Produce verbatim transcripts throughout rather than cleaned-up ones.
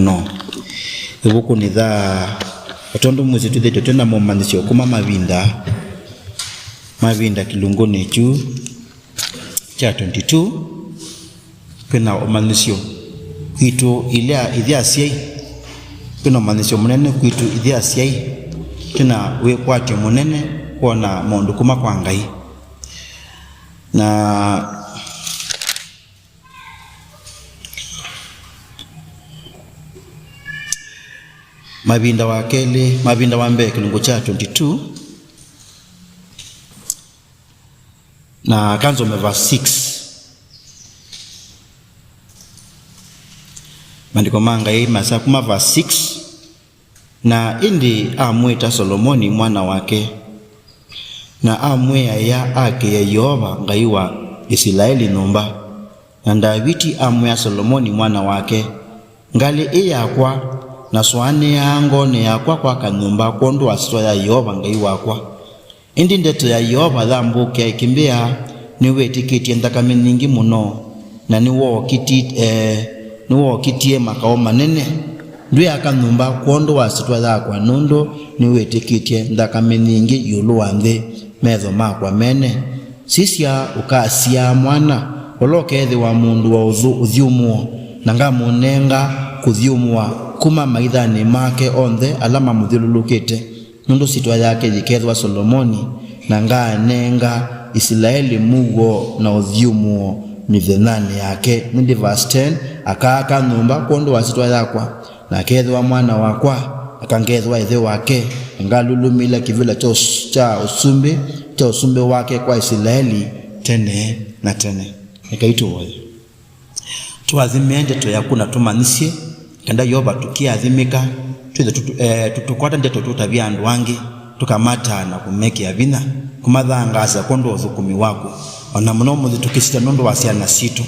No. Ĩvukunĩ thaa, o tondũ mwĩsĩ twĩthĩtwe twĩ na momanyĩsyo kuma Mavinda, Mavinda kĩlungunĩ kyu kya twenty-two, kwĩ na ũmanyĩsyo kwitũ ilya ithyĩ asyai, kwĩ na ũmanyĩsyo mũnene kwitũ ithyĩ asyai, twĩ na wĩkwatyo mũnene kwona maũndũ kuma kwa Ngai. Na Mavinda wa kelĩ, Mavinda wa mbee kĩlungu kya twenty-two, na kanzome verse six. Maandĩko ma Ngai masya kuma verse six, na ĩndĩ amwĩta Solomoni mwana wake, na amwĩaĩa akĩe Yeova Ngai wa Isilaeli nyũmba. Na Ndaviti amwĩa Solomoni mwana wake, "Ngalĩ ĩ yakwa, na sũanĩaa ngoonĩ yakwa kwaka nyũmba kwondũ wa syĩtwa ya Yeova Ngai wakwa. Ĩndĩ ndeto ya Yeova yambũkĩa ĩkĩmbĩa, nĩwĩtĩkĩtye nthakame nyingĩ mũno, na nĩwookiti-, eh, nĩwookitie makaũ manene. Ndwĩaka nyũmba kwondũ wa syĩtwa yakwa, nũndũ nĩwĩtĩkĩtye nthakame nyingĩ ĩũlũ wa nthĩ metho makwa mene. Sisya, ũkasyaa mwana, ũla ũkeethĩwa mũndũ wa ũthũ-, ũthyũmũo, na ngamũnenga kũthyũmũa kuma maithanĩ make onthe ala mamũthyũlũlũkĩte, nũndũ syĩtwa yake yĩkeethĩwa Solomoni, na nganenga Isilaeli mũuo na ũthyũmũo mĩthenyanĩ yake." Nĩndĩ verse ten, "Akaaka nyũmba kwondũ wa syĩtwa yakwa, na akeethĩwa mwana wakwa, akangethĩwa ĩthe wake, na ngalũlũmĩĩlya kĩvĩla kya ũs-, kya ũsumbĩ, kya ũsumbĩ wake kwa Isilaeli tene na tene." Ekai tũvoye. Tũathime ndeto yaku na tũmanyĩsye, kenda Yeova tũkĩathimĩka, twĩthe tũtũ-, eh, tũtũkwata ndeto tũtavya andũ angĩ, tũkamataa na kũmekĩa vinya, kũmathangaasya kwondũ wa ũthũkũmi waku. O na mũno ũmũnthĩ tũkĩsisya nũndũ wa syana sitũ.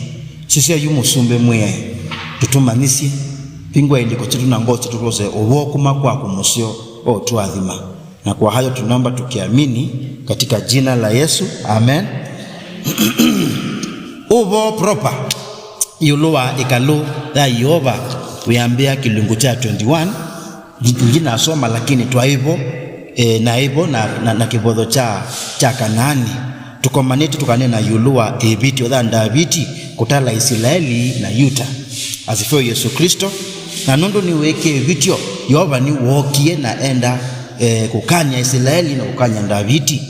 Sisya yu Mũsumbĩ Mwĩaĩi, tũtũmanyĩsye, vingũa ilĩko sitũ na ngoo sitũ twose ũvoo kuma kwaku mũseo, o tũathima. Na kwa hayo tunaomba tukiamini katika jina la Yesu. Amen. Ũvoo proper ĩũlũ wa ĩkalũ ya Yeova wĩambĩa kĩlungu kya twenty-one. Ndi-, ndinasoma, lakini twaĩvo, eh, naĩvo na, na, na kĩvotho kya, kya Kanaani. Tũkomanĩte tũkanena ĩũlũ wa ĩvĩtyo ya Ndaviti kũtala Isilaeli na Yuta. Asifiwe Yesu Kristo. Na nũndũ nĩwĩkie ĩvĩtyo, Yeova nĩwookie na enda, eh, kũkany'a Isilaeli na kũkany'a Ndaviti.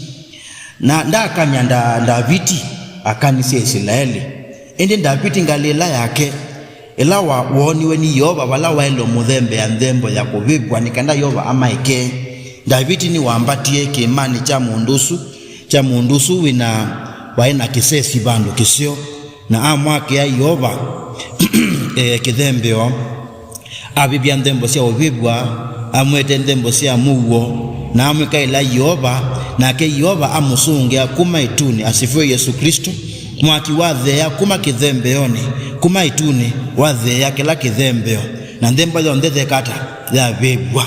Na ndaakany'a Nda-, Ndaviti, akanisye Isilaeli. Ĩndĩ Ndaviti ngalĩ ĩla yake, ĩla wa-, wooniwe nĩ Yeova vala waĩle ũmũthembea nthembo ya kũvĩvw'a nĩ kenda Yeova amaekee. Ndaviti nĩwambatie kĩĩmanĩ kya mũndũ ũsu, kya mũndũ ũsu wĩna, waĩ na kĩsesi vandũ kĩseo, na amwakĩa Yeova, eh, kĩthembeo. Avĩvya nthembo sya ũvĩvw'a, amwete nthembo sya mũuo, na amwĩkaĩla Yeova, nake Yeova amũsũngĩa kuma ĩtunĩ. Asifiwe Yesu Kristo. Mwaki watheea kuma kĩthembeonĩ, kuma ĩtunĩ, watheea kĩla kĩthembeo, na nthembo yonthe yeka ata? Yavĩvw'a.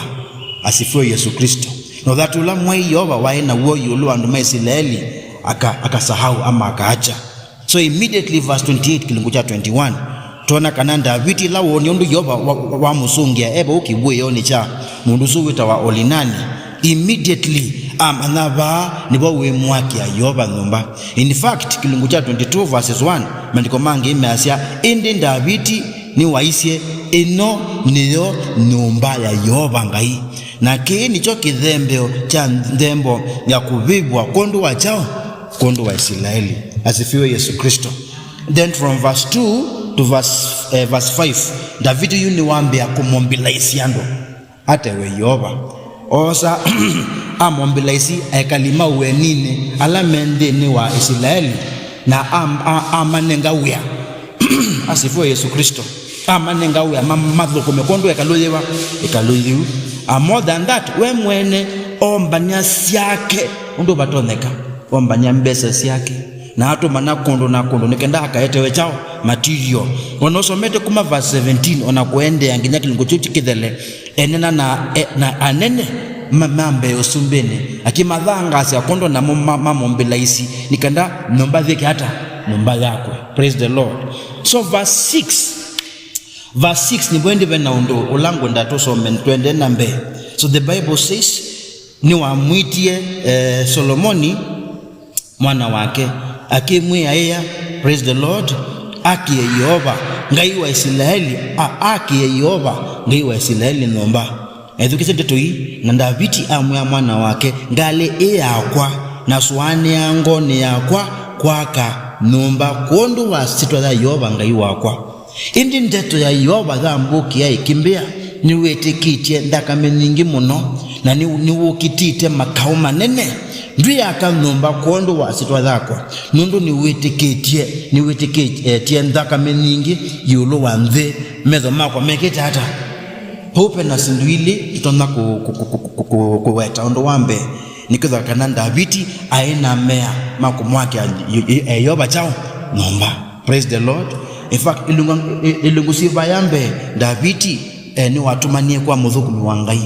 Asifiwe Yesu Kristo. Na ũthatu ũla mwei Yeova waĩ naw'o ĩũlũ wa andũ ma Isilaeli, aka-, akasahau ama akaacha. So immediately, verse twenty-eight, kĩlungu kya twenty-one, twona kana Ndaviti ĩla woonie ũndũ Yeova wa-, wa-, wamũsũngĩa e vau kĩvũĩonĩ kya mũndũ ũsu wĩtawa Olinani, immediately amanya vaa nĩvo wĩmwakĩa Yeova nyũmba. In fact, kĩlungu kya twenty-two verses one, maandĩko mangĩ measya, "Ĩndĩ Ndaviti nĩwaisye, 'Ĩno nĩyo nyũmba ya Yeova Ngai.'" Na kĩĩ nĩkyo kĩthembeo kya nthembo ya kũvĩvw'a kwondũ wa kyaũ? Kwondũ wa Isilaeli. Asifiwe Yesu Kristo. Then from verse two to verse, eh, verse five, Ndaviti yu nĩwambĩa kũmobilize andũ atewe Yeova. Oosa amobilize ekali ma ũeninĩ ala me nthĩnĩ wa Isilaeli, na am-, a-, amanenga wĩa. Asifiwe Yesu Kristo. Amanenga wĩa ma-, mathũkũme kwondũ ĩkalũ yĩva? Ĩkalũ yĩu. And more than that, we mwene ombany'a syake ũndũ vatonyeka. Ombany'a mbesa syake, na atũmana kũndũ na kũndũ nĩ kenda akaetewe kyaũ? Material. Ona ũsomete kuma verse seventeen ona kũendeea nginya kĩlungu kĩu kĩthele, enena na, e, na anene ma, ma mbee ũsumbĩnĩ, akĩmathangaasya kwondũ namo ma, mamobilize nĩ kenda nyũmba yĩke ata? Nyũmba yakwe. Praise the Lord. So verse six, Verse six nĩvo ĩndĩ ve na ũndũ ũla ngwenda tũsome twende na mbee. So the Bible says, nĩwamwĩtie, eh, Solomoni mwana wake, akĩmwĩa, ĩa, praise the Lord, akĩe Yeova, Ngai wa Isilaeli, a-, akĩe Yeova, Ngai wa Isilaeli nyũmba. Na ĩthukĩĩsye ndeto ii, na Ndaviti amwĩa mwana wake, ngalĩ ĩ yakwa, na sũanĩa ngoonĩ yakwa kwaka nyũmba kwondũ wa syĩtwa ya Yeova Ngai wakwa. Ĩndĩ ndeto ya Yeova yambũkĩa ĩkĩmbĩa, nĩwĩtĩkĩtye nthakame nyingĩ mũno, na nĩ-, nĩwũkitĩte makaũ manene. Ndwĩaka nyũmba kwondũ wa syĩtwa yakwa, nũndũ nĩwĩtĩkĩtye, nĩwĩtĩkĩtye nthakame nyingĩ ĩũlũ wa nthĩ. Metho makwa mekĩte ata? Vau ve na syĩndũ ilĩ tũtonya kũ-, kũ-, kũ-, kũ-, kũ-, kũ-, kũweta. Ũndũ wa mbee, nĩkwĩthwa kana Ndaviti aĩ na mea ma kũmwakĩa Ye-, Ye-, Yeova kyaũ? Nyũmba. Praise the Lord. In fact, ilungu, i-, ilungu syĩ vaya mbee, Ndaviti, eh, nĩwatũmanie kwa mũthũkũmi wa Ngai.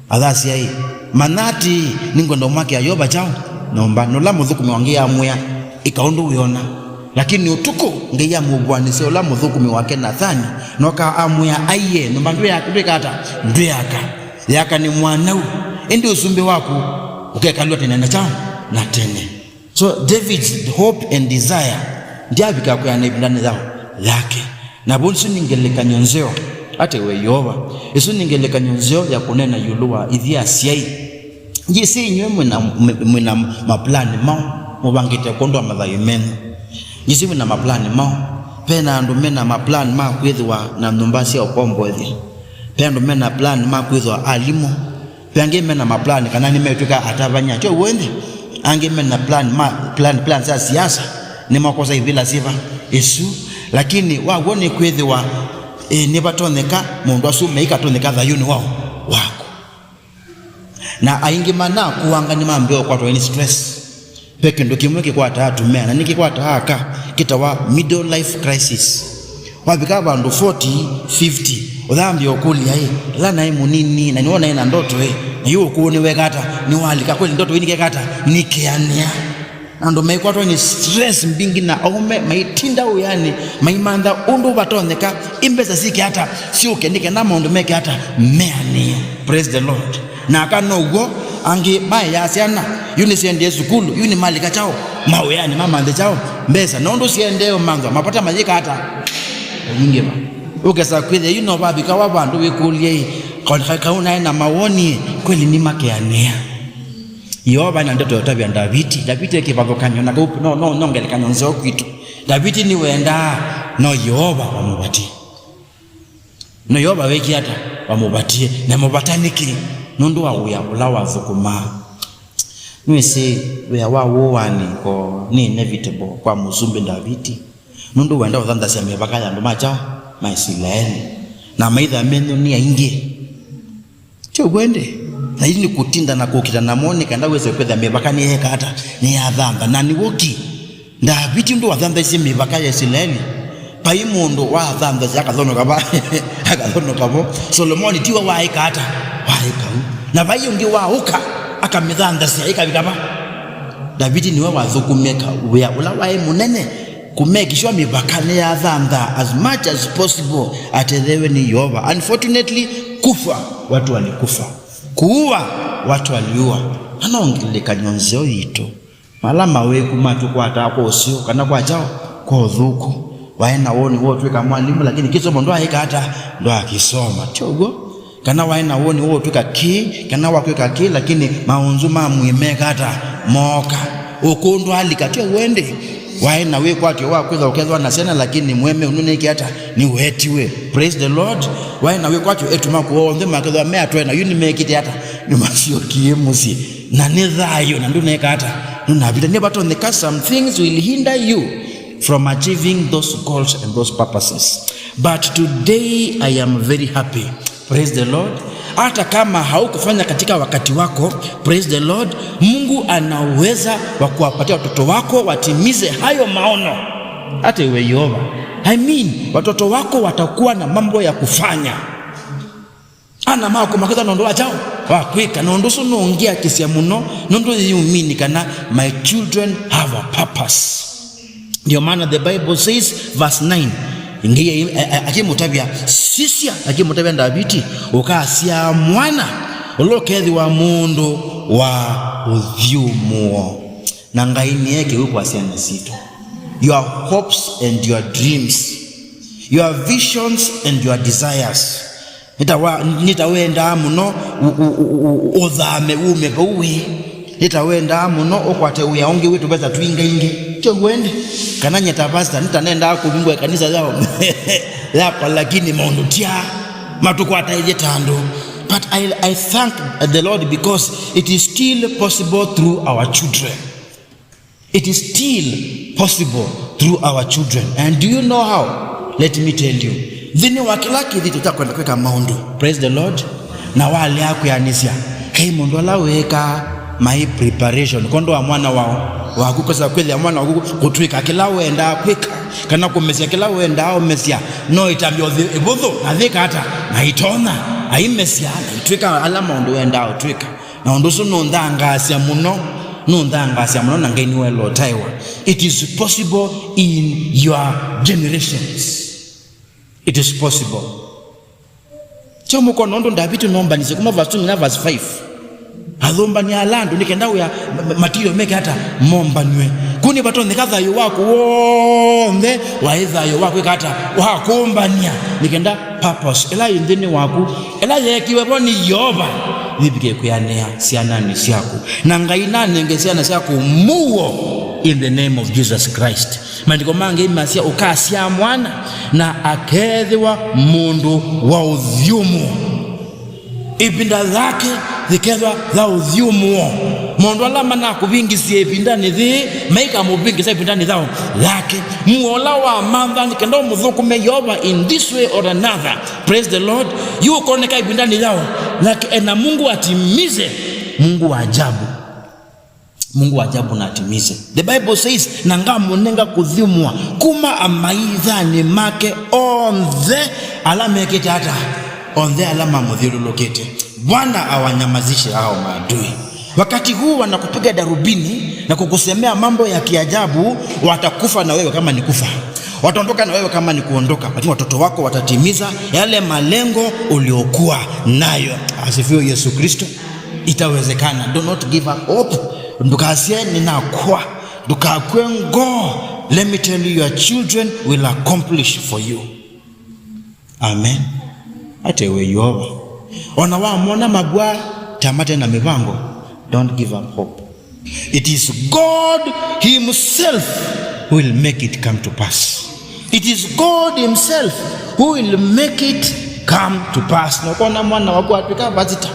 Athasya ĩ, manya atĩĩ, nĩngwenda ũmwakĩa Yeova kyaũ? Nyũmba. Nũla mũthũkũmi wa Ngai amwĩa, ĩka ũndũ wĩona. Lakini ũtukũ, Ngai amũvuanĩsya ũla mũthũkũmi wake Nathani, noka amwĩa, aiee, nyũmba ndwĩaka, ndwĩka ata? Ndwĩaka. Yaka nĩ mwanau. Ĩndĩ ũsumbĩ waku ũkekalw'a tene na kyaũ? Na tene. So David's hope and desire ndyavika kwĩana ĩvindanĩ yao yake. Na vo, ĩsu nĩ ngelekany'o nzeo, ate we Yeova. Ĩsu nĩ ngelekany'o nzeo ya kũneena ĩũlũ wa ithyĩ asyai. Ndyĩsĩ inyw'ĩ mwĩna, mwĩna maplani maũ mũvangĩte kwondũ wa mathayũ menyu. Ndyĩsĩ mwĩna maplani maũ. Ve na andũ mena maplani ma kwĩthĩwa na nyũmba sya ũkomboethya. Ve andũ mena plani ma kwĩthĩwa alimũ. Ve angĩ mena ma plan kana nĩmetw'ĩka atavany'a, tyo w'o ĩndĩ? Angĩ mena plan, ma, plan, plan sya siasa, nĩmakosa ivila syĩva? Ĩsu. Lakini wa w'o nĩkwĩthĩwa, ĩ, nĩvatonyeka mũndũ asu meikatonyeka thayũnĩ wao waku. Na aingĩ manakuanga nĩmambĩĩa ũkwatwa nĩ stress. Ve kĩndũ kĩmwe kĩkwataa atumĩa, na nĩkĩkwataa aka, kĩtawa middle life crisis. Wavika vandũ forty, fifty, ũyambĩa ũkũlya, ĩ, ĩla naĩ mũnini, na nĩw'o naĩ na ndoto, ĩ, na yu ũkũũ nĩweka ata? Nĩwalika. Kweli ndoto ii nĩkeka ata? Nĩkeanĩa. Na andũ maikwatwa nĩ stress mbingĩ, na aũme maitinda wĩanĩ, maimantha ũndũ vatonyeka, ĩ mbesa syĩke ata? Syũke, nĩ kana maũndũ meke ata? Meanĩe. Praise the Lord. Na aka now'o, angĩ maeaa syana, yu nĩsyendee sukulu, yu nĩmalika kyaũ? Mawĩanĩ, mamanthe kyaũ? Mbesa. Na ũndũ syendee ũmanthwa, mavata mayĩka ata? Mayingĩva. Ũkesa kwĩthĩa yu no vavikawa vandũ wĩkũlye-ĩ, ka-, ka-, kau naĩ na mawoni-ĩ, kweli nĩmakeanĩa? Yeova na ndeto ya ũtavya Ndaviti. Ndaviti e kĩvathũkany'o, na kau no, no, no ngelekany'o nzeo kwitũ. Ndaviti nĩwendaa, no Yeova wamũvatie. No Yeova wekie ata? Wamũvatie. Na mũvata nĩkĩ? Nũndũ wa wĩa ũla wathũkũmaa. Nĩwĩsĩ wĩa wa wũanĩ ko nĩ inevitable kwa Mũsumbĩ Ndaviti, nũndũ wenda ũthanthasya mĩvaka ya andũ ma kyaũ? Ma Isilaeli. Na amaitha menyu nĩ aingĩ. Ti ũw'o ĩndĩ? Na yu nĩ kũtinda na kũkita namo nĩ kenda wĩse kwĩthĩa mĩvaka nĩyeeka ata? Nĩyathantha. Na nĩw'o ki Ndaviti ũndũ wathanthaisye mĩvaka ya Isilaeli, vai mũndũ wathanthasya akathonoka va? Akathonoka vo. Solomoni tiwe waaĩka ata? Waaĩka u. Na vai ũngĩ waũka akamĩthanthasya ĩkavika va? Ndaviti nĩwe wathũkũmĩe ka wĩa ũla waĩ mũnene, kũmake sure mĩvaka nĩyathanthaa as much as possible atetheew'e nĩ Yeova. Unfortunately, kufa, watu walikufa. Kuua, watu waliua. Na no ngelekany'o nzeo yitũ. Ala mawĩku matũkwataa kwa ũseo kana kwa kyaũ? Kwa ũthũku. Waĩ na woni wa ũtw'ĩka mwalimũ, lakini kĩsomo ndwaaĩka ata? Ndwaakĩsoma. Ti ũw'o? Kana waĩ na woni wa ũtw'ĩka kĩĩ, kana wa kwĩka kĩĩ, lakini maũnzũ ma mwĩĩ meka ata? Mooka. Ũkũũ ndwalika. Ti ũw'o ĩndĩ? Waĩ na wĩkwatyo wa kwĩthwa ũkethwa na syana, lakini mũemeu nũnĩkie ata? Nĩwetiwe. Praise the Lord. Waĩ na wĩkwatyo eĩtu maku onthe makethwa me atwae na yu nĩmekĩte ata? Nĩmasyokie mũsyĩ. Na nĩ thayũ, na ndũneka ata? Ndũnavĩta. Nĩvatonyeka some things will hinder you from achieving those goals and those purposes. But today I am very happy. Praise the Lord. Hata kama haukufanya katika wakati wako, praise the Lord, Mungu ana uweza wa kuwapatia watoto wako watimize hayo maono. Hata iwe Yehova. I mean, watoto wako watakuwa na mambo ya kufanya. Ana maku makethwa na ũndũ wa kyaũ? Wa kwĩka. Na ũndũ ũsu nũngiakisya mũno, nũndũ you mean kana, my children have a purpose. Ndio maana the Bible says, verse nine, Ngai ai-, a-, a-, akĩmũtavya, sisya, akĩmũtavya Ndaviti, ũkasyaa mwana, ũla ũkethĩwa mũndũ wa ũthyũmũo. Na Ngai nĩekĩwe kwa syana sitũ. Your hopes and your dreams, your visions and your desires. Nĩta wa-, nĩta wendaa mũno ũ-, ũ-, ũ-, ũ-, ũthame ume vau wĩ. Nĩta wendaa mũno ũkwate wĩa ũngĩ wĩ tũvesa twingaingĩ. Tyo wende? Kana nyie ta pastor, nĩta nendaa kũvingwa ĩkanisa yao yakwa, lakini maũndũ tya matũkwataĩthye ta andũ. But I, I thank the Lord because it is still possible through our children. It is still possible through our children. And do you know how? Let me tell you. Nthĩnĩ wa kĩla kĩthito kya kwenda kwĩka maũndũ, praise the Lord, na walea kwĩanĩsya, kai mũndũ ala wĩkaa my preparation kwondũ wa mwana wao, waku kwĩsa kwĩthĩa mwana waku kũtw'ĩka kĩla wendaa kwĩka, kana kũmesya kĩla wendaa ũmesya, no ĩtambya ũthi ĩvũthũ, na yĩka ata, na ĩtonya, aimesya, na itw'ĩka ala maũndũ wendaa ũtw'ĩka. Na ũndũ ũsu nũnthangaasya mũno, nũnthangaasya mũno, na Ngai nĩwaĩle ũtaĩwa. It is possible in your generations. It is possible. Kyo mũkona ũndũ Ndaviti ũnombanisye kuma verse two nginya verse five. Athũmbany'a ala andũ nĩ kenda wĩa ma-, ma-, material meke ata mombanw'e. Kũu nĩvatonyeka thayũ waku w'onthe waĩ thayũ wa kwĩka ata, wa kũmbany'a, nĩ kenda purpose ĩla yĩ nthĩnĩ waku, ĩla yeekiwe vo nĩ Yeova, yĩvike kwĩanĩa syananĩ syaku, na Ngai nanenge syana syaku mũuo, in the name of Jesus Christ. Maandĩko mangĩ masya, ũkasyaa mwana, na akeethĩwa mũndũ wa ũthyũmũo. Ĩvinda yake yĩkethwa ya ũthyũmũo. Maũndũ ala manakũvĩngĩsye ĩvindanĩ yĩĩ, maikamũvĩngĩsya ĩvindanĩ yao yake. Muo ũla wamantha nĩ kenda ũmũthũkũme Yeova in this way or another. Praise the Lord. Yu ũkoneka ĩvindanĩ yao yake, ena Mungu atimize. Mungu wa ajabu. Mungu wa ajabu na atimize. The Bible says, na ngamũnenga kũthyũmũa kuma amaithanĩ make onthe ala mekĩte ata, onthe ala mamũthyũlũlũkĩte. Bwana awanyamazishe hao maadui. Wakati huu wanakupiga darubini na kukusemea mambo ya kiajabu, watakufa na wewe kama ni kufa. Wataondoka na wewe kama ni kuondoka. Lakini watoto wako watatimiza yale malengo uliokuwa nayo. Asifiwe Yesu Kristo. Itawezekana. Do not give up hope. Ndukasye nĩnakwa. Ndukakwe ngoo. Let me tell you, your children will accomplish for you. Amen. Atewe Yeova. Ona wamona mabwa ta mate na mĩvango, don't give up hope. It is God himself who will make it come to pass. It is God himself who will make it come to pass. Nokona mwana waku atwĩka vasita.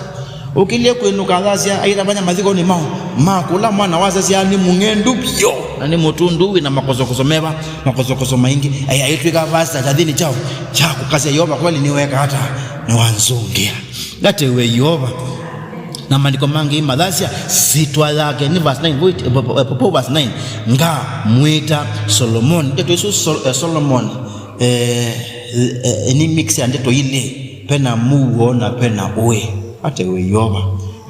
Ũkĩlye kwĩnũka athasya aitavanya mathikonĩ mao, makũla mwana wasasya nĩ mũng'endu vyũ, na nĩ mũtundu wĩ na makosokoso meva, makosokoso maingĩ. Ai, aitwĩka vasita kyathĩnĩ kyao kya kũkasya Yeova kweli nĩweka ata, nĩwanzũngĩa. Ngatewe Yeova. Na maandĩko mangĩ mathasya syĩtwa yake nĩ verse nine, wait, eh, po, po, po, verse nine, ngamwĩta Solomoni. Ndeto isu Sol-, eh, Solomoni, eh, eh, nĩ mix ya ndeto ilĩ, pena mũuo na pena ũĩ. Atewe Yeova.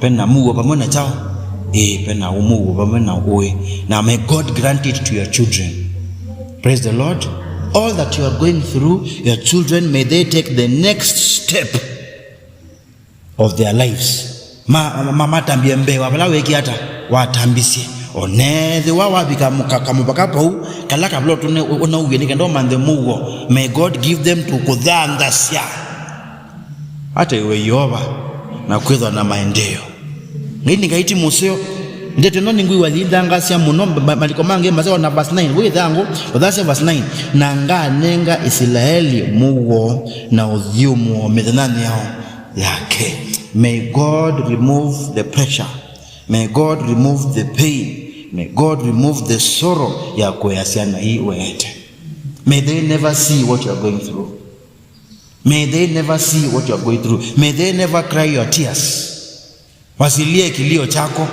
Pena mũuo vamwe na kyaũ? Ĩĩ, pena mũuo vamwe na ũĩ. Now may God grant it to your children. Praise the Lord. All that you are going through, your children, may they take the next step of their lives. Ma, ma, ma, matambie mbee wa vala wĩkie ata watambisye. Onethĩwa wavika mũka-, kamũvaka vau, kala kavula ũtũne ũnauwie nĩ kenda ũmanthe mũuo. May God give them to kũthanthasya. Atewe Yeova na kwĩthwa na maendeeo. Ngai nĩ Ngai ti mũseo. Ndeto ĩno nĩngwĩw'a yĩnthangasya mũno. Ma-, ma-, maandĩko mangĩ maseo na verse nine. Wĩthangũ, ũthasya verse nine. Na nganenga Isilaeli mũuo na ũthyũmũo mĩthenyanĩ yao yake. May God remove the pressure. May God remove the pain. May God remove the sorrow ya kũea syana ii weete. May they never see what you are going through. May they never see what you are going through. May they never cry your tears. Wasilie kilio chako.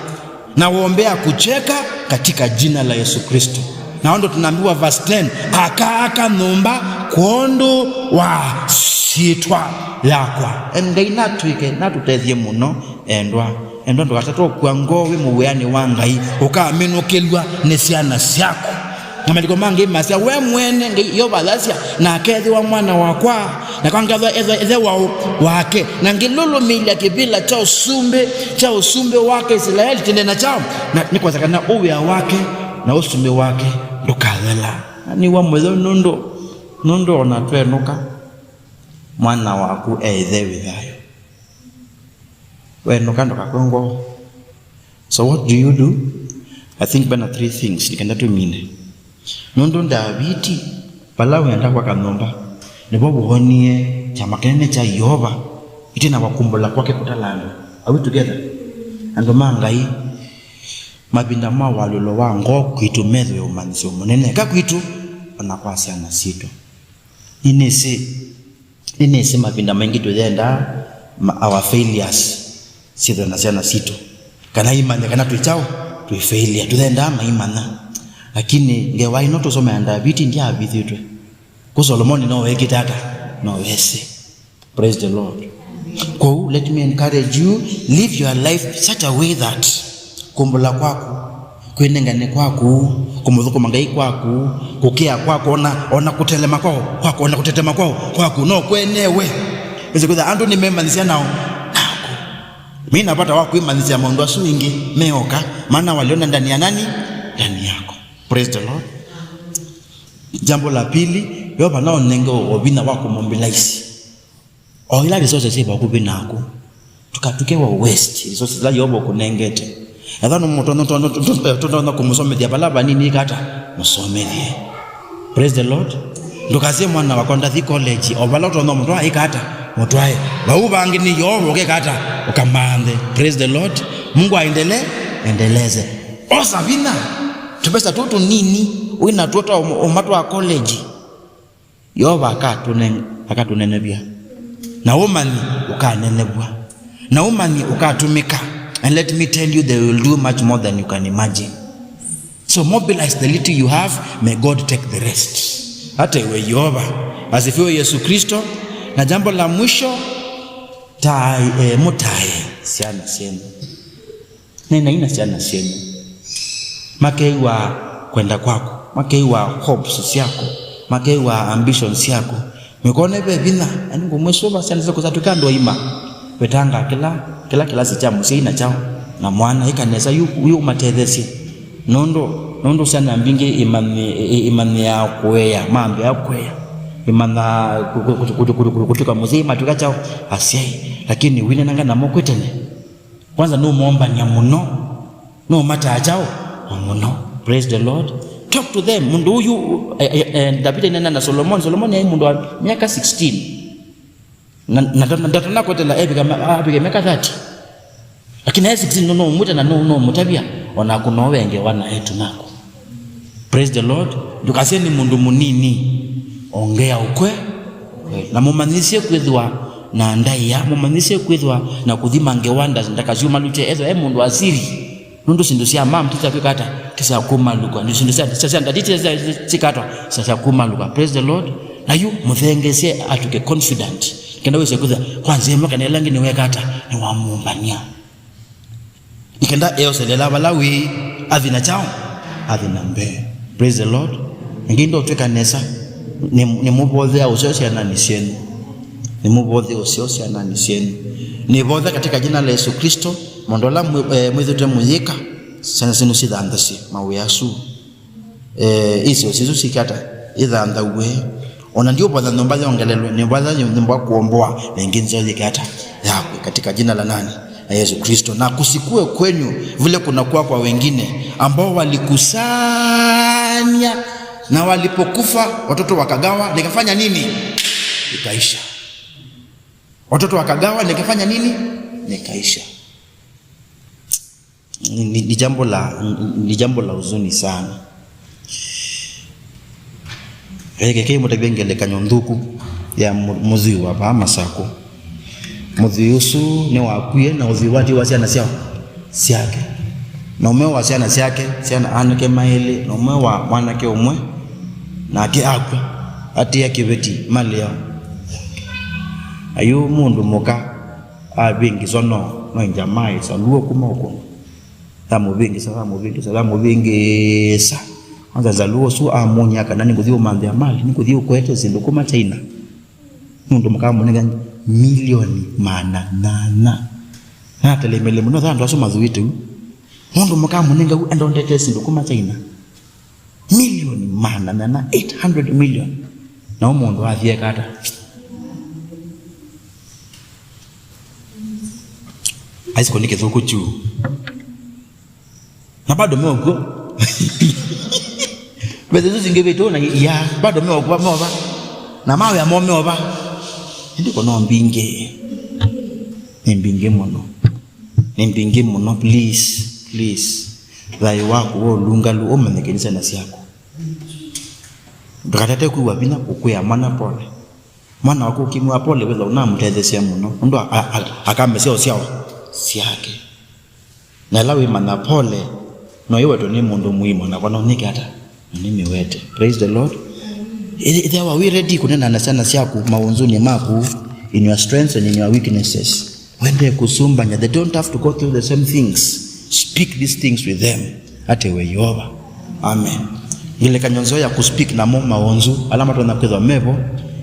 Na waombea kucheka katika jina la Yesu Kristo. Na ndo tunaambiwa verse ten, akaaka nyũmba kwondũ wa syĩtwa yakwa. And Ngai natwĩke, natũtethye mũno, endwa. Endwa, ndũkatatwe ũkua ngoo wĩ mũwĩanĩ wa Ngai, ũkaminũkĩlw'a nĩ syana syaku. Na maandĩko mangĩ masya, we mwene Ngai Yeova ayasya, na akeethĩwa mwana wakwa, na kwangethwa ethwa ĩthe wa ũ-, wake, na ngĩlũlũmĩĩlya kĩvĩla kya ũsumbĩ, kya ũsumbĩ wake Isilaeli tene na kyaũ, na nĩkwasya kana ũwĩa wake na ũsumbĩ wake ndũkathela. Na nĩw'a mũyo nũndũ, nũndũ ona twenũka, mwana waku e ĩthe wĩ thayũ. Wenũka ndũkakw'e ngoo. So what do you do? I think bena three things nĩ kenda tũmine. Nũndũ Ndaviti, vala wenda kwaka nyũmba, nĩvo woonie kyama kĩnene kya Yeova, ĩtina wa kumbũla kwake kũtala andũ. Are we together? Andũ ma Ngai, mavinda ma ũalyũlo wa ngoo kwitũ methĩwe ũmanyĩsyo mũnene eka kwitũ, ona kwa syana sitũ. Nĩnĩsĩ, nĩnĩsĩ mavinda maingĩ tũyendaa ma-, our failures syĩthwe na syana sitũ, kana imanye kana twĩ kyaũ, twĩ failure. Tũyendaa maimanya. Lakini ngewa ĩno tũsomea Ndaviti ndyaavithĩtwe. Kũ Solomoni no wekĩte ata? No wesĩ. Praise the Lord. Kwoou, let me encourage you, live your life such a way that kumbũla kwaku, kwĩnengane kwaku, kũmũthũkũma Ngai kwaku, kũkĩa kwaku, ona, ona kũtelema kwaku, kwaku, ona kũtetema kwaku, kwaku, no kwenewe. Wĩsĩ kwĩtha andũ nĩmemanyĩsya nao naku. Mina vata wa kwĩmanyĩsya maũndũ asu ĩngĩ meoka, maana waliona ndani ya nani? Ndani yako. Praise the Lord. Jambo la pili, Yeova no ũnenge o vinya wa kũmobilize. O ila resources syĩ vakuvĩ naku, ndũkatuke wa waste resources ila Yeova ũkũnengete. Ethwa nũtonya kũmũsomethya vala vanini, ĩka ata? Mũsomethye. Praise the Lord. Ndũkasye mwana wakwa ndathi college, o vala ũtonya mũtwaa, ĩka ata? Mũtwae. Vau vangĩ nĩ Yeova ũkeka ata? Ũkamanthe. Praise the Lord. Mungu aendele, endeleze. Osa vinya. Tũvesa tũtũ nini wĩ natw'o twa ũmatwaa college. Yeova akatũne-, akatũnenevya. Na ũmanyi ũkanenevw'a. Na ũmanyi ũkatũmĩka. And let me tell you, they will do much more than you can imagine. So mobilize the little you have, may God take the rest. Hata iwe Yeova. Asifiwe Yesu Kristo. Na jambo la mwisho, taai, eh, mũtae syana syenyu. Neenai na syana syenyu. Makew'a kwenda kwaku, makew'a hopes syaku, makew'a ambitions syaku. Mĩkone ve vinya, ani ngũmwĩsũva syana syaku syatw'ĩka andũ aima. Vetanga kĩla, kĩla kĩlasi kya mũsyai na kyaũ, na mwana ĩka nesa yu, yu ũmatetheesye. Nũndũ, nũndũ syana mbingĩ imanyĩ-, i-, imanyĩaa kũea, mambĩĩa kũea. Imanya kũ-, kũ-, kũ-, kũtw'ĩka mũsyai matw'ĩka kyaũ, asyai. Lakini winenanga namo kwĩ tene. Kwanza, nũmombany'a mũno, nũmataa kyaũ o mũno. Praise the Lord. Talk to them. Mũndũ ũyũ, eh, eh, eh, Ndaviti ainena na Solomoni. Solomoni aĩ mũndũ wa myaka sixteen. Na, na, na ndatanakwetela evika ma-, avike myaka thirty. Lakini aĩ sixteen, no, no ũmwĩte na no, no ũmũtavya, o naku no wenge wana etu naku. Praise the Lord. Ndũkasye nĩ mũndũ mũnini. Ongea ũkwe. Na mũmanyĩsye kwĩthwa na ndaĩa, mũmanyĩsye kwĩthwa na kũthima ngewa nda-, ndakasyũmalũkye ethwa e mũndũ asiri. Nũndũ syĩndũ sya mam ti sya kwĩka ata? Ti sya kũmalũkwa. Nĩ syĩndũ sya, sya, sya ndati ti sya, sya, sya, sya kũmalũkwa. Praise the Lord. Na yu mũthengesye atw'ĩke confident. Kenda wĩse kwĩthwa kwa nzĩa ĩmwe kana ĩla ĩngĩ nĩweka ata? Nĩwamũmbany'a. Nĩ kenda eoselela vala wĩ, athi na kyaũ? Athi na mbee. Praise the Lord. Ngai ndotw'ĩka nesa. Nĩ, nĩmũvothea ũseo syananĩ syenyu. Nĩmũvothea ũseo syananĩ syenyu. Nĩvothe katika jina la Yesu Kristo, maũndũ ala mwĩ-, eh, mwĩthĩtwe mũyĩka, syana syenyu sithanthasye mawĩa asu. Eh, isio sisu sikata ithanthaw'e. Ona ndiũvotha nyũmba yongelelwe, nĩvotha nyũmba kũomboa, na ĩngĩ nzeo yĩke ata? Yakw'e, katika jina la nani? La Yesu Kristo. Na kusikue kwenyu vile kunakuwa kwa wengine, ambao walikusanya, na walipokufa, watoto wakagawa, nikafanya nini? Ikaisha. Watoto wakagawa, nikafanya nini? Nikaisha. Ni, ni, ni jambo la, ni, ni jambo la huzuni sana. Eke kei mũtavye ngelekany'o nthũku ya mũ-, mũthwii wa vaa Masakũ. Mũthwii ũsu nĩwakwie na ũthwii watiwa syana syao, syake. Na ũmwe wa syana syake, syana anake maĩlĩ, na ũmwe wa mwanake ũmwe, nake akw'a, atia kĩveti malĩ yao. Ayu mũndũ mũka avĩngĩswa no, no njamaa ĩsaluo kuma ũkũngũ. Yamũvĩngĩsa, yamũvĩngĩsa, yamũvĩngĩsa. Kwanza Nzalũ ũsu amwony'a kana nĩngũthi ũmanthĩa mali, nĩngũthi ũkwete syĩndũ kuma China. Mũndũ mũkamũnenga milioni maana nyanya. Natelemele mũno, tha andũ asu mathũĩte u. Mũndũ mũkamũnenga u endondete syĩndũ kuma China. Milioni maana nyanya, eight hundred million. Na ũ mũndũ athieka ata? Aisiko nĩ kĩthũku kyu. Na bado me ũkw'o. Mbesa isu singĩvĩtwe na ia, bado me ũkw'o, me ova. Na mawĩa moo me ova. Ĩndĩ ko no mbingĩ. Nĩ mbingĩ mũno. Nĩ mbingĩ mũno, please, please. Thayũ waku wa ũlũngalu ũmanyĩke nĩ syana syaku. Ndũkatate kwĩw'a vinya kũkwĩa mwana pole. Mwana waku ũkĩmwĩa pole, wĩthwa ũnamũtetheesya mũno. Nũndũ a-, a-, a-, akamesya ũsyao syake. Na ĩla wĩmanya pole, no ĩwetwe nĩ mũndũ mũima, nakwa no nĩke ata? Na nĩmĩwete. Praise the Lord. Ĩthĩawa wĩ ready kũneena na syana syaku maũnzũnĩ maku, in your strengths and in your weaknesses. Wende kũsumbanya, they don't have to go through the same things. Speak these things with them. Ate we Yeova. Amen. Ngelekany'o nzeo ya kũspeak namo maũnzu ala matonya kwĩthwa mevo,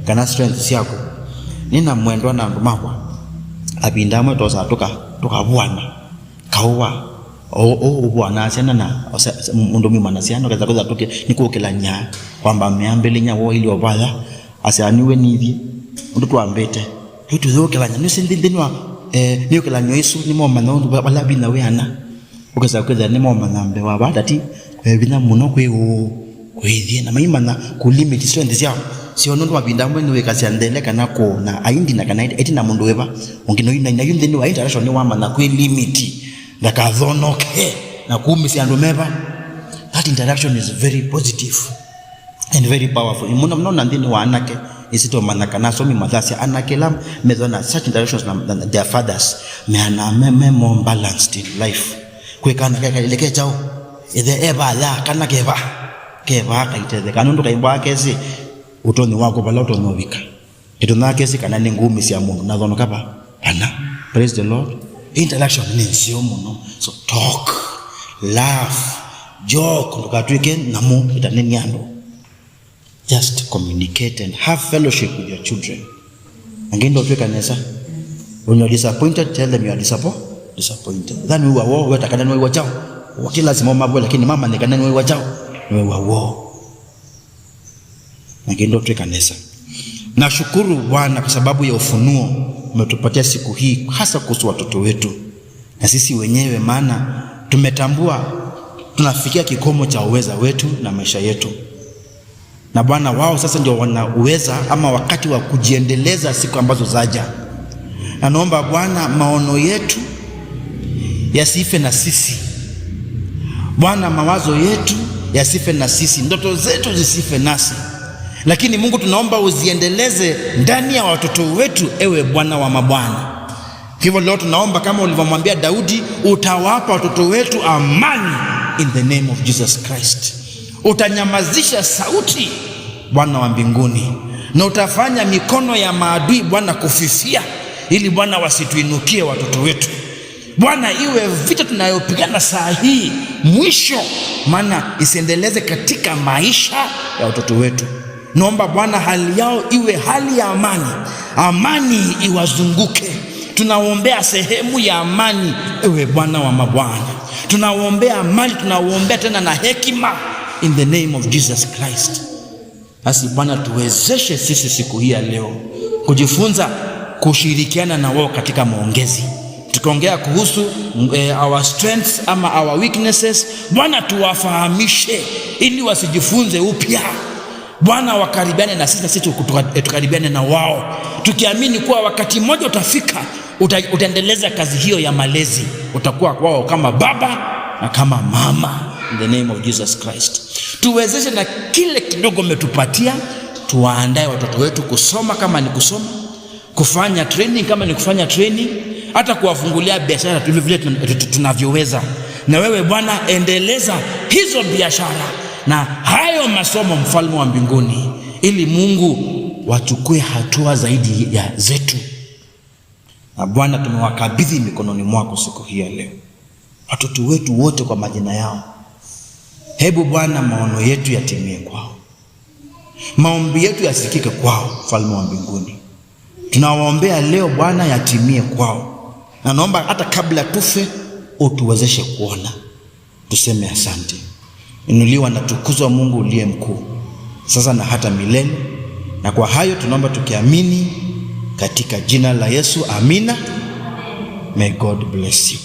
kana strength syaku. Nĩna mwendwa na andũ makwa. Avinda amwe twosaa tũka-, tũkavuana. Kaũa. O, o, ũvuanaa syana na, o, se-, se-, mũndũ mwĩma na syana, ũkesa kwĩthwa tũke-, nĩkũkĩlany'a, kwamba meambĩlĩnya woo ili ovaya, asya, "Nĩwe nithyĩ, ũndũ twambĩte." Yu tũyũkĩlany'a, nĩsĩ nthĩ, nthĩnĩ wa, eh, mĩũkĩlany'o ĩsu, nĩmomanya ũndũ va-, vala vinya wĩana. Ũkesa kwĩthĩa nĩmomanya mbee wa vata ti kwĩ vinya mũno kwĩ ũũ. Kwĩthĩe na maimanya kũlimit strength syao. Syo nũndũ mavinda amwe nĩwĩkasya nthele kana kũũ na aindi na kana ĩtina mũndũ wĩva ũngĩ no ina yu nthĩnĩ wa interaction nĩwamanya kwĩ limit ndakathonoke na kumĩsya andũ meva. That interaction is very positive and very powerful. Mũno mũno na nthĩnĩ wa anake, ĩsĩ tũmanya kana asomi mathasya anake ĩla methwa na such interactions na, na their fathers, meana me, me more balanced in life. Kwĩ kana kekalile ke kyaũ? Ĩthe e vaya, kana keva, keva kaitetheka. Nũndũ kaimbwa kesĩ ũtonyi wako vala ũtonya ũvika. Ĩtonya kesĩ kana nĩ ngũmĩsya mũndũ nathonoka va, vana. Praise the Lord. Interaction nĩ nzeo mũno. So talk, laugh, joke, ndũkatw'ĩke nyamũ ĩtanenĩ andũ. Just communicate and have fellowship with your children. Angĩ ndotwĩka nesa. When you're disappointed, tell them you are disappo-, disappointed. Then wĩw'a woo, weta kana nĩwĩw'a kyaũ. Wati lazima ũmavwe, lakini mamanye kana nĩwĩw'a kyaũ, nĩwĩw'a woo. Angĩ ndotwĩka nesa. Nashukuru Bwana kwa sababu ya ufunuo umetupatia siku hii, hasa kuhusu watoto wetu na sisi wenyewe, maana tumetambua tunafikia kikomo cha uweza wetu na maisha yetu. Na Bwana, wao sasa ndio wana uweza ama wakati wa kujiendeleza siku ambazo zaja. Na naomba Bwana, maono yetu yasife na sisi. Bwana, mawazo yetu yasife na sisi, ndoto zetu zisife nasi. Lakini Mungu, tunaomba uziendeleze ndani ya watoto wetu, ewe Bwana wa mabwana. Hivyo leo tunaomba kama ulivyomwambia Daudi, utawapa watoto wetu amani in the name of Jesus Christ. Utanyamazisha sauti, Bwana wa mbinguni, na utafanya mikono ya maadui, Bwana, kufifia, ili, Bwana, wasituinukie watoto wetu. Bwana, iwe vita tunayopigana saa hii mwisho, maana isiendeleze katika maisha ya watoto wetu. Naomba Bwana, hali yao iwe hali ya amani, amani iwazunguke. Tunaombea sehemu ya amani, ewe Bwana wa mabwana. Tunaombea amani, tunaombea tena na hekima, in the name of Jesus Christ. Basi Bwana, tuwezeshe sisi siku hii ya leo kujifunza kushirikiana na wao katika maongezi, tukiongea kuhusu, eh, our strengths ama our weaknesses. Bwana, tuwafahamishe ili wasijifunze upya. Bwana, wakaribiane na sisi, na sisi tuka-, eh, tukaribiane na wao, tukiamini kuwa wakati mmoja utafika, uta-, utaendeleza kazi hiyo ya malezi. Utakuwa kwao kama baba na kama mama. In the name of Jesus Christ. Tuwezeshe na kile kidogo umetupatia, tuwaandae watoto wetu kusoma kama ni kusoma, kufanya training kama ni kufanya training, hata kuwafungulia biashara tu vile tun-, tu-, tu-, tunavyoweza. Na wewe Bwana, endeleza hizo biashara na hayo masomo, Mfalme wa mbinguni, ili, Mungu, wachukue hatua zaidi ya zetu. Na Bwana, tumewakabidhi mikononi mwako siku hii ya leo, watoto wetu wote kwa majina yao. Hebu Bwana maono yetu yatimie kwao, maombi yetu yasikike kwao, Mfalme wa mbinguni. Tunawaombea leo Bwana, yatimie kwao, na naomba hata kabla tufe utuwezeshe kuona. Tuseme asante. Inuliwa na tukuzwa, Mungu uliye mkuu, sasa na hata milele. Na kwa hayo tunaomba tukiamini katika jina la Yesu, amina. May God bless you.